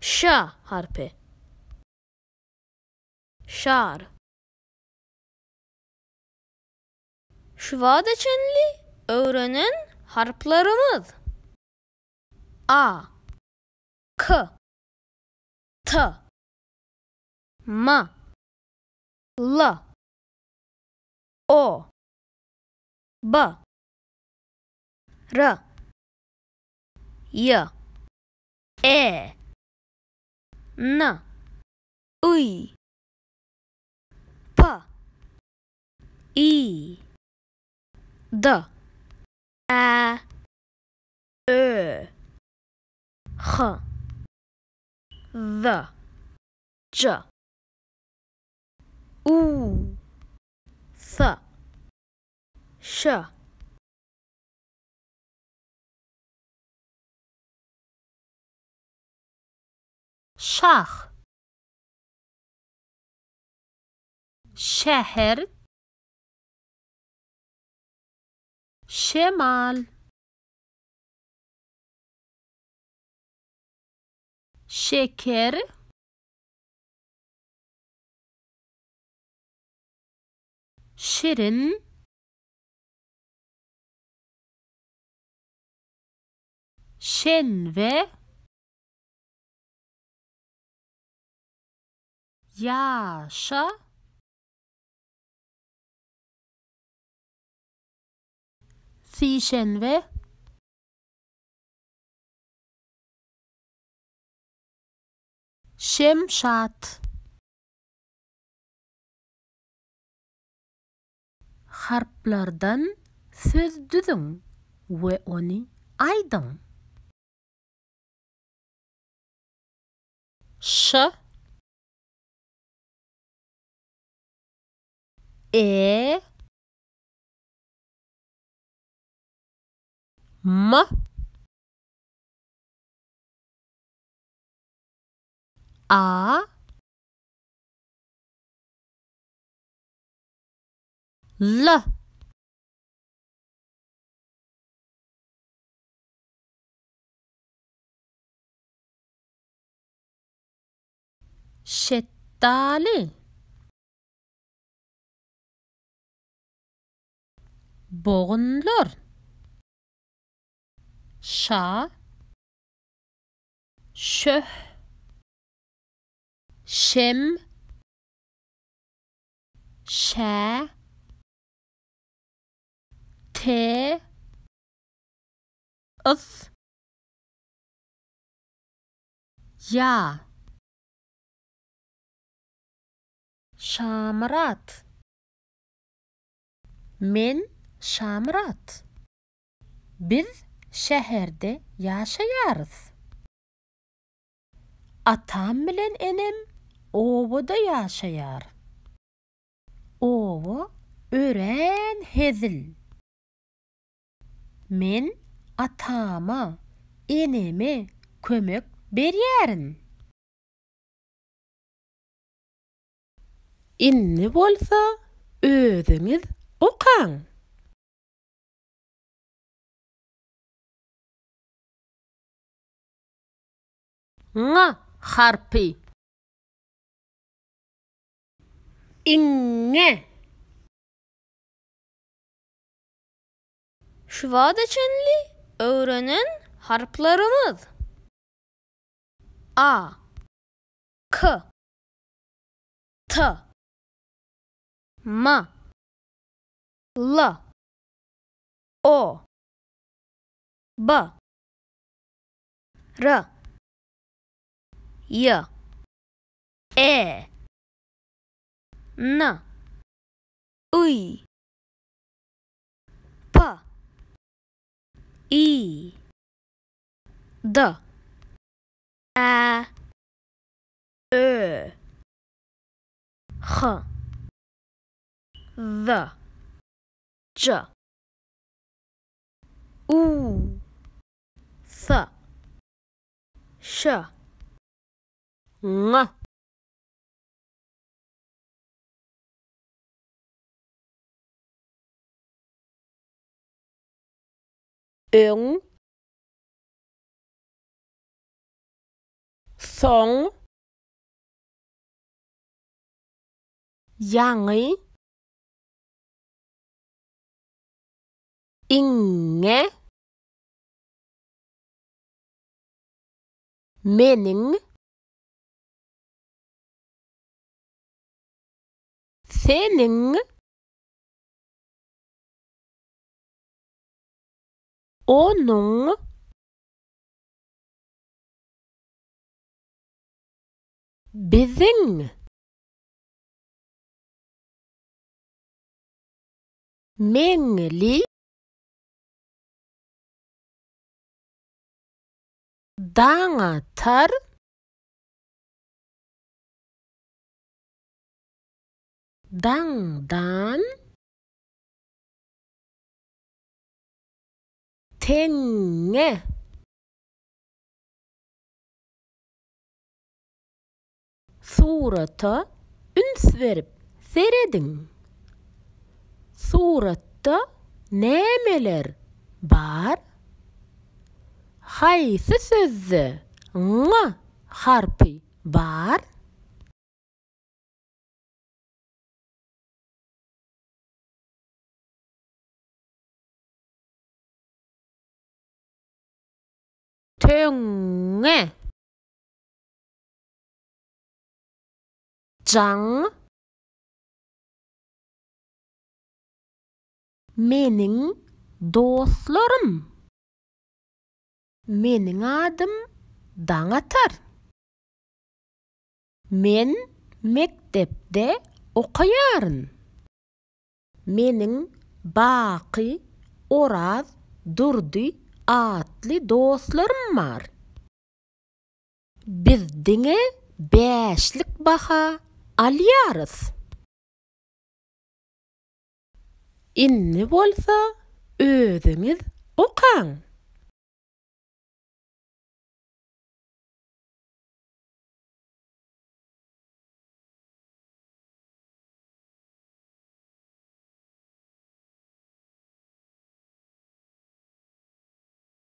Ş harpy. Şar. Şu wagta çenli öwrenen harplarymyz, A, K, T, M, L, O, B, R, Ýe, E, N, I, P, I, D, Ä, Ö, H, Z, J, U, S, Ş. Şah. Şäher. Şemal. Şeker. Şirin. Şenbe. Ýaşa. Sişenbe. Şemşat. Harplardan söz düzüň we ony aýdyň. Ş E M A L. Şetdaly. Bogunlar. Şa. Şöh. Şem. Şä. T. Ys. Ýa. Şamyrat. Men Şamyrat. Biz şäherde ýaşaýarys. Atam bilen enem obada ýaşaýar. Oba örän hezil. Men atama, eneme kömek berýärin. Indi bolsa özüňiz okaň. Ň harpy. Iňňe. Şu wagta çenli öwrenen harplarymyz, A, K, T, M, L, O, B, R, Ýe, E, N, I, P, I, D, Ä, Ö, H, Z, J, U, S, Ş. Ň. Öň. Soň. Ýaňy. Iňňe. Meniň. Seniň. Onuň. Biziň. Meňli. Daňatar. Daňdan. Teňňe. Surata üns berip serediň. Suratda nämeler bar? Haýsy sözde ň harpy bar? Töňňe. Jaň. Meniň dostlarym. Meniň adym Daňatar. Men mekdepde okaýaryn. Meniň Baky, Oraz, Durdy atly dostlarym bar. Biz diňe bäşlik baha alýarys. Indi bolsa özüňiz okaň.